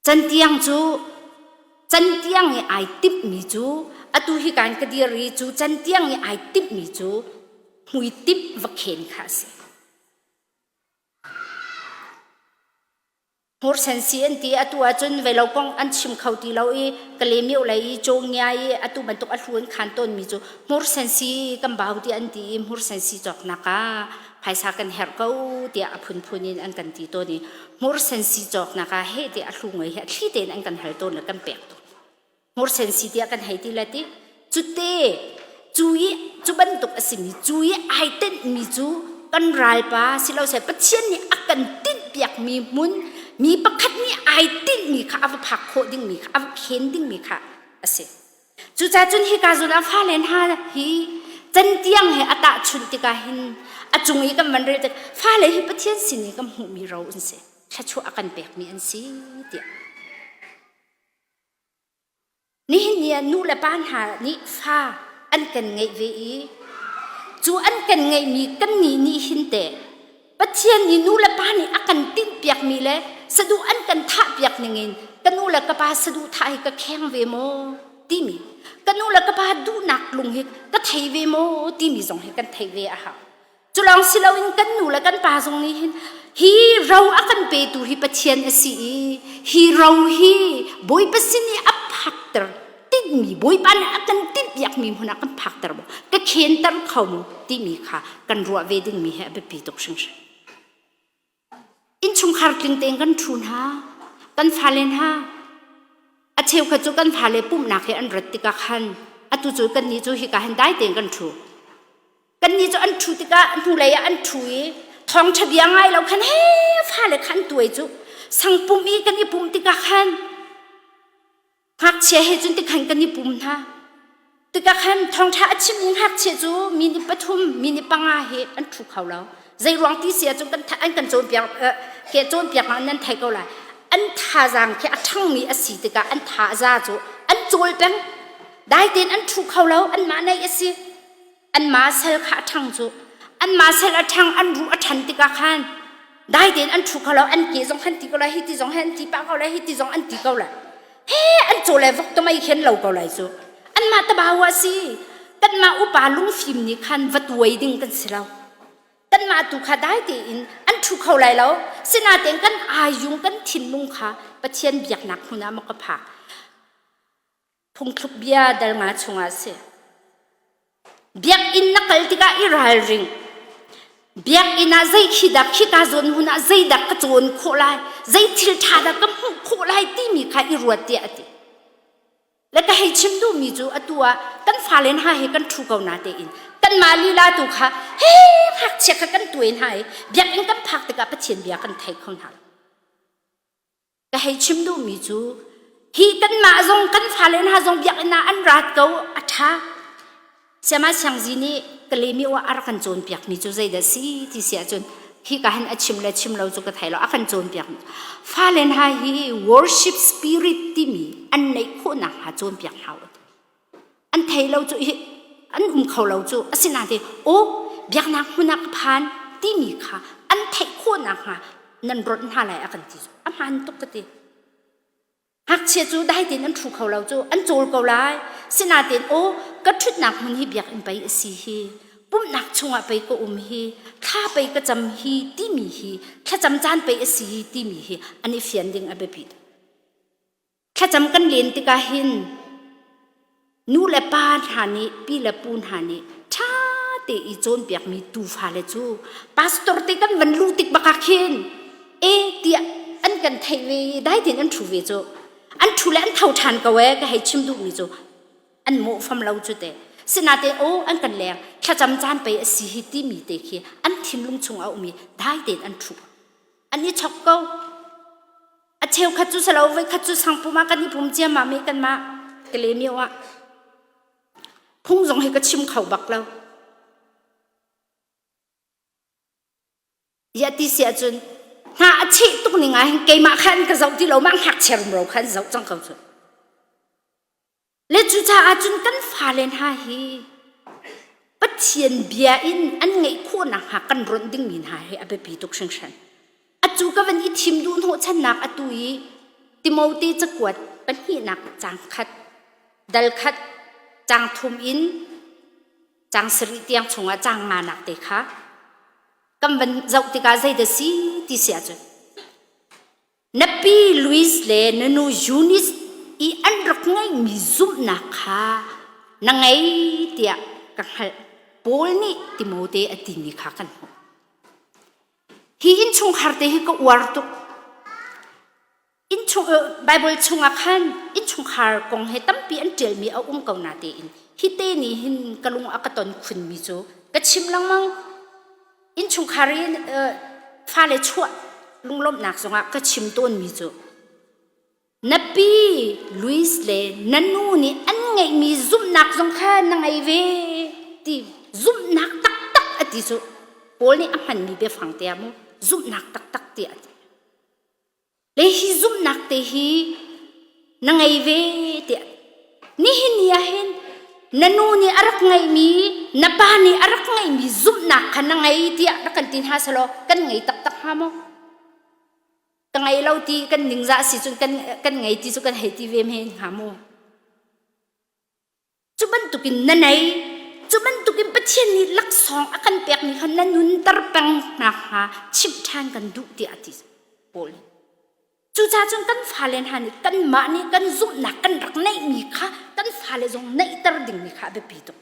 Cantiang cu cantiang i ai timhmi cu atu hi kan ka dir i cu cantiang i ai timhmi cu hmuitinh va khen kha a si. Hmursen si an ti atu ahcun velo kong an chim kho ti lo i Kale lei i Cawngia i atu bantuk a hlu an khan tawnmi cu hmursen si kan bau ti an ti i hmursen si cawknak ah phaisa kan herh ko tiah a phunphun in an kan ti tawn i hmursen si cawknak ah heh tiah a hlu ngei hi a thli tein an kan hal tawn le kan pek tawn hmursen si tiah kan hei ti le ti cute cu i cu bantuk a simi cu i ai tenhmi cu kan ralpa silose Pathian nih a kan tinhpiakmi hmun mi pakhat nih ai tinhmi kha a va phak khawh dingmi kha a va khen dingmi kha a si Cucaah cun hika zawn ah fale hna hi cantiang he a tahchunh tikah hin a cung i kan van rel tik fale hi Pathian sin i kan hmuhmi ro an si thluachuah a kan pekmi an si tiah nihin ni ah nu le pa hna nih fa an kan ngeih ve i cu an kan ngeihmi kan nih nih hin teh Pathian nih nu le pa nih a kan tinhpiakmi le saduh an kan thahpiak ningin ka nu le ka pa saduh thah hi ka kheng ve maw? timi ka nu le ka pa duhnak lung hi ka thei ve maw timi zong hi kan theih ve a hau. Cu lawng si loin kan nu le kan pa zong nih hin hi ro a kan petu hi Pathian a si i hi ro hi Bawipa sin i a phakter tinhmi Bawipa nih a kan tinhpiakmi hmun ah kan phakter maw ka khenter kho maw timi kha kan ruah ve dingmi hi a biapi tuk hringhran. Innchungkhar tling tein kan ṭhu hna, kan fale hna. A cheukhat cu kan fale pumhnak he an rat tikah khan atu cu kannih cu hika hin dai tein kan ṭhu. Kannih cu an ṭhu tikah hnulei ah an ṭhu i thawngṭha bia ngai lo khan he fale kha an tuai cu sang pum i kan i pumh tikah khan Ngakchia he cun tikhan kan i pum hna. Tikah khan thawngṭha a chimmi ngakchia cu minute pathum, minute panga hi an ṭhu kho lo. Zei ruang ti si ahcun kan an kan cawnpiak ke cawnpiak ah nan thei ko lai. An thazaang khi a ṭhangmi a si tikah an tha a za cu an cawl peng. Dai tein an ṭhu kho lo, anmah neih a si. Anmah sel kha a ṭhang cu anmah sel a ṭhang an ruh a ṭhan tikah khan dai tein an ṭhu kho lo an ke zong an ti ko lai hi ti zong hi an ti pah ko lai hi ti zong an ti ko lai he an caw le vok tamai khin lo ko lai cu anmah tabau a si kanmah upa lungfim nih khan va tuai ding kan si lo kanmah tu kha dai tein an ṭhu kho lai lo sinatein kan ayung kan thinlung kha Pathian biaknak hmun ah maw ka phak Phungthluk bia dal nga chungah a si. Biakinn na kal tikah i ralring. Biakinn ah zei khi dah khika zawn hmun ah zeidah ka cawn khawh lai, zei thil ṭha dah ka hmuh khawh lai timi kha i ruat tiah a ti. Le ka hei chim duhmi cu atu ah kan fale hna he kan ṭhu ko na tein kanmah lila tu kha he ngakchia kha kan tuai hna i biakinn kan phak tikah Pathian bia kan thei kho hna lo. Ka hei chim duhmi cu hi kanmah zong kan fale hna zong biakinn ah an rat ko a ṭha. Siama Siangzi nih Kalemi aw a rak kan cawnpiakmi cu zeidah si ti si ahcun hi ka hin a chim le chim lo cu ka thei lo a kan cawnpiak. Fale hna hi worship spirit timi an neih khawh nakhnga cawnpiak hna u. An thei lo cu hi an um kho lo cu asinain aw biaknak hmun ah ka phan timi kha an theih khawh nakhnga nan rawnh hna lai a kan ti cu a hmaan tuk ka ti. Ngakchia cu dai tein an ṭhu kho lo cu an cawl ko lai. Sinain aw ka ṭhutnak hmun hi biakinn pei a si hi pumhnak chungah pei ka um hi thla pei ka cam hi timi hi thlacam caan pei a si hi timi hi an i fian ding a biapi tuk. Thlacam kan len tikah hin nu le pa hna nih pi le pu hna nih ṭha te i cawnpiakmi tuufale cu pastor te kan van luh tik bak ah khin e tiah an kan theih ve i dai tein an ṭhu ve cu an ṭhu le an tho ṭhan ko ee ka hei chim duhmi cu an mawh fam lo cu te sinain aw an kan leng thlacam caan pei a si hi timi te khi an thinlung chung a um i dai tein an ṭhu an i chok ko A cheukhat cu salo voikhat cu sangpum ah kan i pum ciammam i kanmah Kalemyo ah phung zong hi ka chim kho bak lo. Ziah ti si ahcun hna a cheh tuk ning ah hin keimah kha an ka zoh ti lo mah ngakchia rumro kha an zoh cang ko cu. Le cucaah cun kan fale hna hi Pathian bia in an ngeih khawh nakhnga kan ronh dingmi hna hi a biapi tuk hringhran. Atu ka van i thim duh hnawhchannak atu i Timote cakuat pahnihnak caang khat, dal khat, caang thum in caang sarih tiang chungah caang nganak te kha kan van zoh tikah zeidah si ti si ahcun Na pi Louis le na nu Eunice i an rak ngeihmi zumhnak kha na ngei tiah ka hngalh. Paul nih Timote a timi kha kan hmuh. Hi innchungkhar te hi ka uar tuk. Innchung, Bible chungah khan innchungkhar kong he tampi an ṭialmi a um ko na tein hi te nih hin ka lung a ka ton khunmi cu ka chim lengmang. Innchungkhar in fale chuah lunglawmhnak zongah ka chim tawnmi cu na pi Louis le na nu nih an ngeihmi zumhnak zong kha na ngei ve ti zumhnak taktak a ti cu Paul nih a hmanmi biafang te ah mu zumhnak taktak tiah a ti. Le hi zumhnak te hi na ngei ve tiah nihin ni ah hin na nu nih a rak ngeihmi na pa nih a rak ngeihmi zumhnak kha na ngei tiah rak kan ti hna selaw kan ngei taktak hnga maw? Ka ngei lo ti kan ningzah si cun kan, kan ngei ti cu kan hei ti ve men hnga maw? bantukin na nei. Cu bantukin Pathian nih laksawng a kan pekmi kha na nunter peng nakhnga chimh ṭhan kan duh tiah a ti Paul nih. Cucaah cun kan fale hna nih kanmah nih kan zumhnak kan rak neihmi kha kan fale zong neihter dingmi kha a biapi tuk.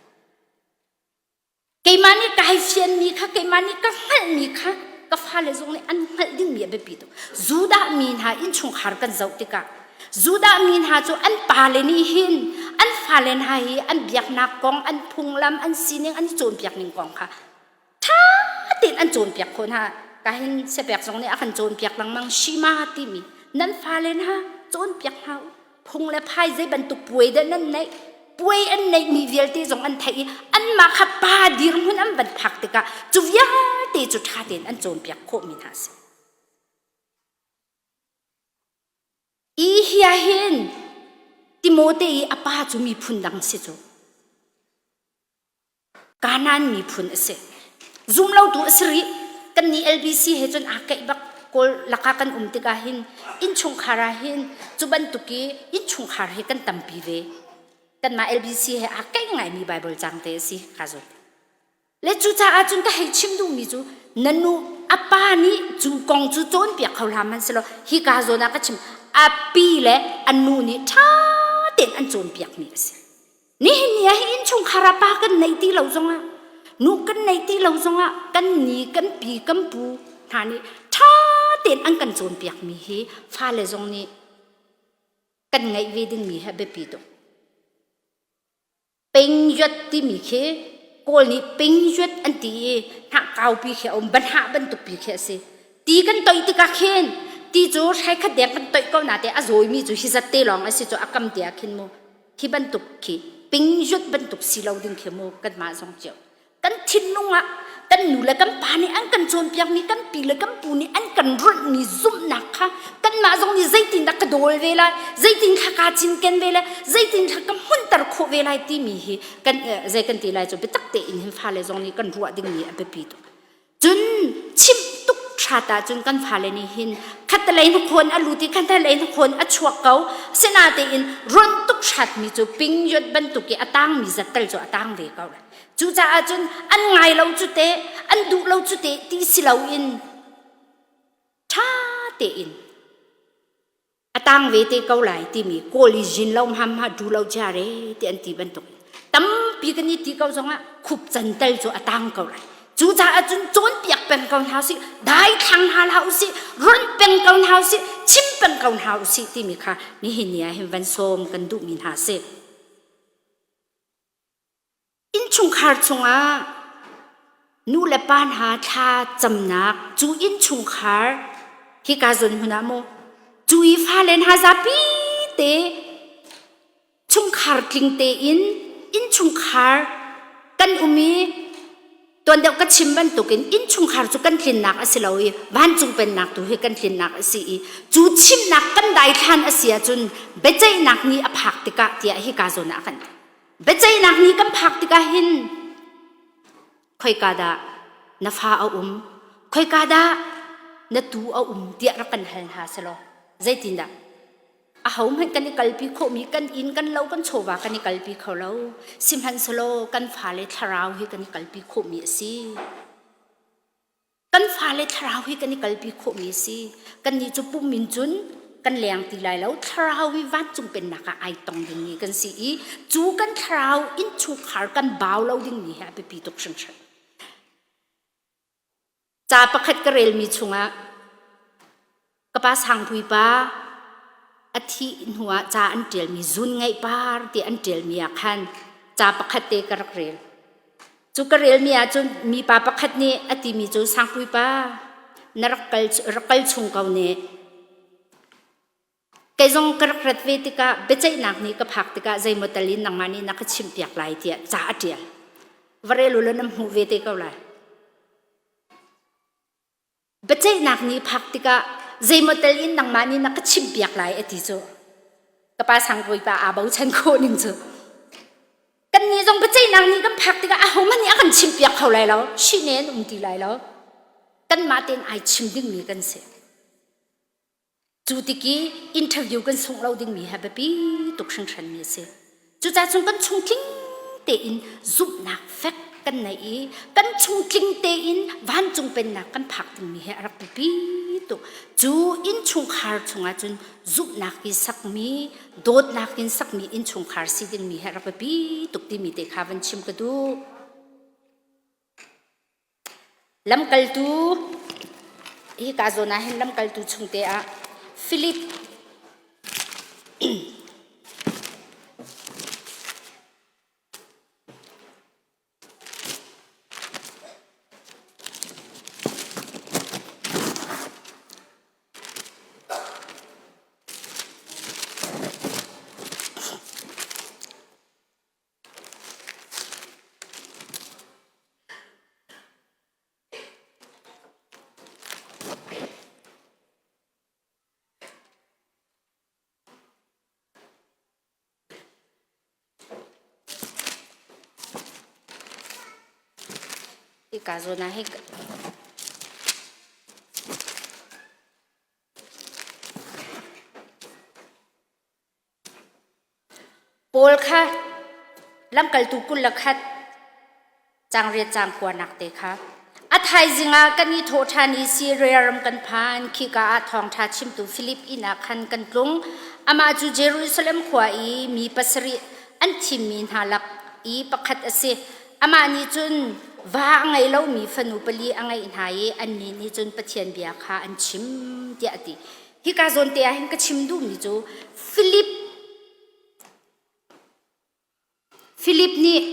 Keimah nih kai fianmi kha keimah nih ka hngalhmi kha ka fale zong nih an hngalh dingmi a biapi tuk. Judah mi hna innchungkhar kan zoh tikah Judah mi hna cu an pale nih hin an fale hna hi an biaknak kong, an phunglam, an sining, an i cawnpiak ning kong kha ṭha tein an cawnpiak khawh hna. Kahin siapek zong nih a kan cawnpiak lengmang Shima timi nan fale hna cawnpiak hna u. Phung le phai zei bantuk puai dah nan neih? Puai an neihmi vialte zong an theih i anmah kha pa dirhmun an van phak tikah cu vialte cu ṭha tein an cawnpiak khawhmi hna a si. I hi ah hin Timote i a pa cu miphun dang si cu. Kanaan miphun a si. Zumlotu a si rih. Kannih LBC he cun aa keih bak. Kawl lakah kan um tikah hin innchungkhar ah hin cu bantuk i innchungkhar hi kan tampi ve. Kanmah LBC he aa keih ngaimi Bible cang te a si ka zul. Le cucaah cun ka hei chim duhmi cu na nu a pa nih cu kong cu cawnpiak kho hlah hmanhsehlaw hika zawn ah ka chim a pi le a nu nih ṭha tein an cawnpiakmi a si. Nihin ni ah hi innchungkhar ah pa kan nei ti lo zongah nu kan nei ti lo zongah kan ni kan pi kan pu hna nih ṭha tein an kan cawnpiakmi hi fale zong nih kan ngeih ve dingmi hi a biapi tuk. Pengyuat timi khi Kawl nih pengyuat an ti i hnah kaupi khi a um banhah bantuk pi khi a si. Ti kan toih tikah khin ti cu hrai khat deng kan toih ko na te a zawimi cu hi zat te lawng a si cu a kam te ah khin mu hi bantuk khi pingyut bantuk si lo ding khi mu kanmah zong cio kan thinlung ah kan nu le kan pa nih an kan cawnpiakmi kan pi le kan pu nih an kan rulhmi zumhnak kha kanmah zong nih zeitindah ka dawl ve lai zeitin kha kaa cinken ve lai zeitin kha ka hmunter khawh ve lai timi hi kan zei kan ti lai cu biatak tein hin fale zong nih kan ruah dingmi a biapi tuk Cun chimh tuk hrat ahcun kan fale nih hin khattelei na khawn a lut i khattelei na khawn a chuak ko. Asinain ronh tuk hratmi cu pingyot bantuk i a tangmi zat tal cu a tang ve ko lai. Cucaah cun an ngai lo cu teh, an duh lo cu teh ti si loin ṭha tein a tang ve te ko lai timi kawl i zin lo hmam ha du lo chia re ti an ti bantuk tampi kan i ti ko zongah khup can tel cu a tang ko lai cucaah cun cawnpiak peng ko hna usih dai thlang hna hlah usih ronh peng ko hna usih chim peng ko hna usih timi kha nihin ni ah hin van sawm kan duhmi hna si Innchungkhar chungah nu le pa hna thla camnak cu innchungkhar hika zawn hmun ah maw cu i fale hna zapi te chungkhar tling tein innchungkhar kan um i Tuan deuh ka chim bantukin innchungkhar cu kan tlinnak a si lo i vancung pennak tu hi kan tlinnak a si i cu chimnak kan daithlan a si ahcun biaceihnak ni a phak tikah tiah hika zawn ah kan biaceihnak ni kan phak tikah hin khoika dah na fa a um khoika dah na tu a um tiah rak kan hal hna selaw zeitindah Ahohmanh kan i kalpi khawhmi kan inn, kan lo, kan chawva kan i kalpi kho lo. Sihmanhsehlaw kan fale thlarau hi kan i kalpi khawhmi a si. Kan fale thlarau hi kan i kalpi khawhmi a si. Kannih cu pum in cun kan leng ti lai lo. Thlarau hi vancung pennak ah ai tong dingmi kan si i cu kan thlarau innchungkhar kan bau lo dingmi hi a biapi tuk hringhran. Ca pakhat ka relmi chungah ka pa Sangpui pa a thih hnuah ca an ṭialmi zun ngeih par ti an ṭialmi ah khan ca pakhat te ka rak rel. Cu ka relmi ahcun mipa pakhat nih a timi cu Sangpui pa na rak kal, rak kal chung ko ne. Kei zong ka rak rat ve tikah biaceihnak nih ka phak tikah zeimaw tal in nangmah nih na ka chimhpiak lai tiah ca a ṭial. Va rel u law nan hmuh ve te ko lai. Biaceihnak nih phak tikah zeimaw tel in nangmah nih na ka chimhpiak lai a ti cu. Ka pa Sangbawi pa aa bochan khawh ning cu. Kannih zong biaceihnak nih kan phak tikah ahohmanh nih a kan chimhpiak kho lai lo. Shine an um ti lai lo. Kanmah tein ai chim dingmi kan si. Cu tik i interview kan sungh lo dingmi hi a biapi tuk hringhranmi a si. Cucaah cun kan chung tling tein zumhnak fek kan neih i kan chung tling tein vancung pennak kan phak dingmi hi a rak biapi tuk. Cu innchungkhar chungah cun zumhnak in sakmi, dawtnak in sakmi innchungkhar si dingmi hi a rak biapi tuk timi te kha van chim ka duh. Lamkaltu hika zawn ah hin lamkaltu chungte ah Filip Hika zawn ah hi Paul kha lamkaltu 21 cangriat cang kuanak te kha a thaizing ah kan i thawh ṭhan i Siria ram kan phan. Khika ah thawngṭha chimtu Filip inn ah khan kan tlung. Amah cu Jerusalem khua i mi pasarih an thimmi hna lak i pakhat a si. Amah nih cun va a ngei lomi fanu pali a ngeih hna i annih nih cun Pathian bia kha an chim tiah a ti. Hika zawn te ah hin ka chim duhmi cu Filip Filip nih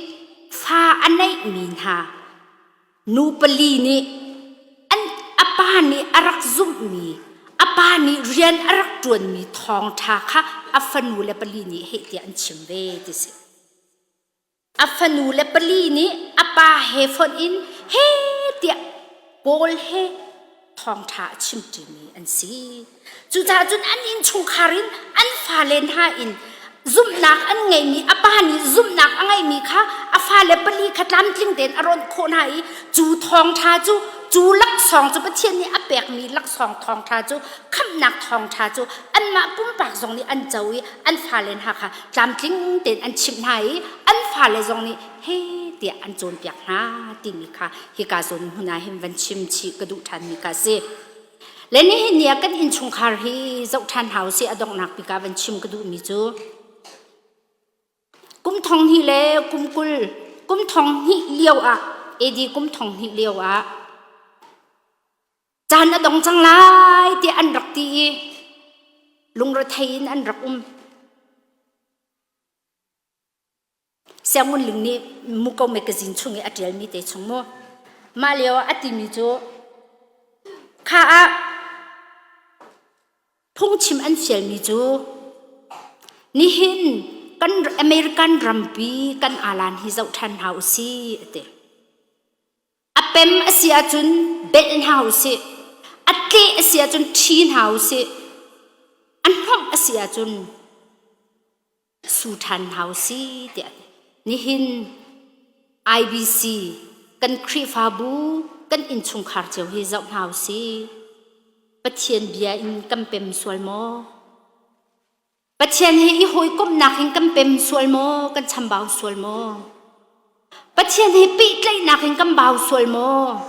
fa a neihmi hna nu pali nih an a pa nih a rak zumhmi a pa nih rian a rak ṭuanmi thawngṭha kha a fanu le pali nih heh tiah an chim ve ti si. A fanu le pali nih a pa he fonh in he tiah Paul he thawngṭha a chimṭimi an si. Cucaah cun an innchungkhar in an fale hna in zumhnak an ngeihmi a pa nih zumhnak a ngeihmi kha a fale pali kha tlamtling tein a rawnh khawh hna i cu thawngṭha cu cu laksawng cu Pathian nih a pekmi laksawng thawngṭha cu khamhnak thawngṭha cu anmah pumpak zong nih an co i an fale hna kha tlamtling tein an chimh hna i an fale zong nih he tiah an cawnpiak hna timi kha hika zawn hmun ah hin van chim chih ka duh ṭhanmi kha a si. Le nihin ni ah kan innchungkhar hi zoh ṭhan hna usih a donghnak bik ah van chim ka duhmi cu kum thong hnih le kum 20 kum thong hnih lio ah AD kum thong hnih lio ah caan a dong cang lai tiah an rak ti i lungrethei in an rak um. Siangun Ling nih Muko magazine chung i a ṭialmi te chung mu. Mah lio ah a timi cu kha ah phungchim an fialmi cu nihin kan American rampi kan alan hi zoh ṭhan hna u sih a ti. A pem a si ahcun belh hna u sih. A tleh a si ahcun ṭhi hna u sih. A hnomh a si ahcun su ṭhan hna u sih tiah nihin IBC kan Khrihfabu kan innchungkhar cio hi zoh hna u sih. Pathian bia in kan pem sual maw? Pathian he i hawikomhnak in kan pem sual maw? Kan chambau sual maw? Pathian he pehtlaihnak in kan bau sual maw?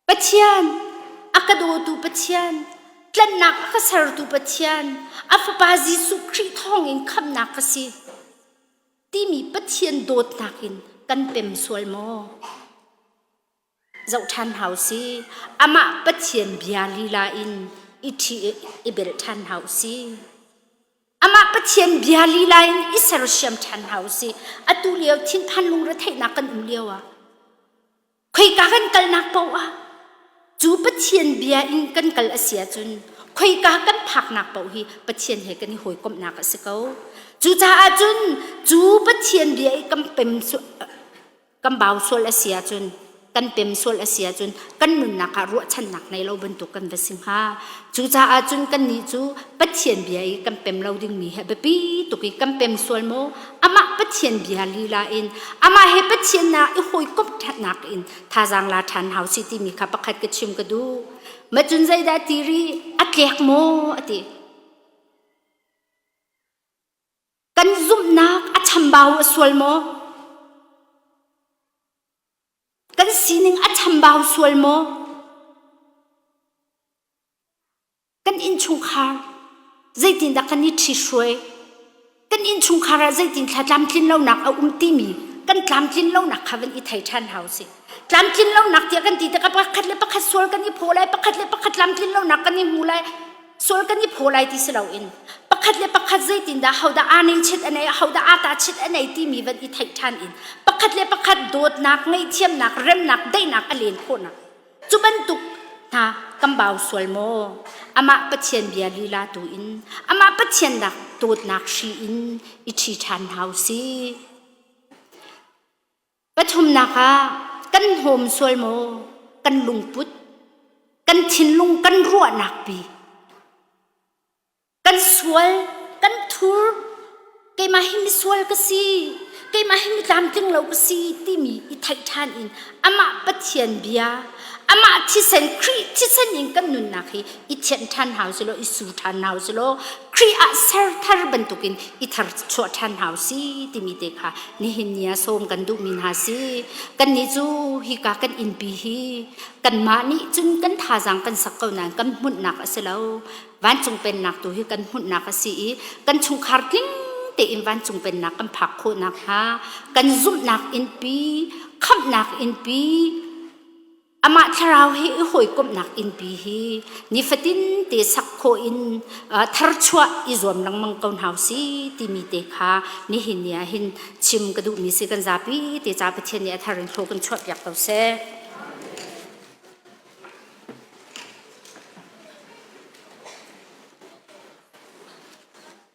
Pathian, a ka dawtu Pathian, tlanhnak a ka sertu Pathian, a Fapa Jesuh Khrih thawngin khamhnak ka si timi Pathian dawtnak in kan pem sual maw? Zoh ṭhan hau si. Amah Pathian bia lila in i ṭhi i belh ṭhan hau si. Amah Pathian bia lila in i sersiam ṭhan hau si. Atu lio thinphan lungretheihnak kan um lio ah khoika kan kalnak paoh ah cu Pathian bia in kan kal a si ahcun khoika kan phaknak paoh hi Pathian he kan i hawikomhnak a si ko. Cucaah cun cu Pathian bia i kan pem kan bau sual a si ahcun kan pem sual a si ahcun kan nunnak ah ruahchannak nei lo bantuk kan va si hnga. Cucaah cun kannih cu Pathian bia i kan pem lo dingmi hi a biapi tuk i kan pem sual maw amah Pathian bia lila in amah he Pathian ah i hawikomh ṭhatnak in thazaang la ṭhan hau si timi kha pakhat ka chim ka duh. Ma cun zeidah ti rih a tlek maw a ti. Kan zumhnak a. bau a sual maw? Kan sining a chambau sual maw? Kan innchungkhar zeitindah kan i ṭhihruai? Kan innchungkhar ah zeitin thla tlamtlin lonak a um timi kan tlamtlin lonak kha van i thei ṭhan hau si. Tlamtlin lonak tiah kan ti tikah pakhat le pakhat sual kan i phaw lai, pakhat le pakhat tlamtlin lonak kan i hmu lai, sual kan i phaw lai ti si loin pakhat le pakhat zeitindah hodah aa nei chit a nei, hodah aa ta chit a nei timi van i theih ṭhan in pakhat le pakhat dawtnak, ngaihthiamnak, remnak, daihnak a len khawhnak Cu bantuk hna kan bau sual maw? Amah Pathian bia lila tu in, amah Pathian dak dawtnak hri in i ṭhi ṭhan hna u sih. Pathumnak ah kan hnawm sual maw? Kan lungput, kan thinlung, kan ruahnak pi. Kan sual, kan thur, keimah hi misual ka si, keimah hi mi tlamtling lo ka si timi i theih ṭhan in amah Pathian bia, amah thisen, Khrih thisen in kan nunnak hi i thianh ṭhan hau si law, i su ṭhan hau si law, Khrih ah ser thar bantukin i thar chuah ṭhan hau si timi te kha nihin ni ah sawm kan duhmi hna si. Kannih cu hika kan innpi hi kanmah nih cun kan thazaang kan sak ko nain kan hmunhnak a si lo. Vancung pennak tu hi kan hmunhnak a si i kan chungkhar tling tein vancung pennak kan phak khawh nakhnga kan zumhnak innpi, khamhnak innpi, amah thlarau hi i hawikomhnak innpi hi nifatin te sak khawh in tharchuah i zuam lengmang ko hna si timi te kha nihin ni ah hin chim ka duhmi si. Kan zapi te ca Pathian nih a thar in thlaw kan chuah piak ko seh.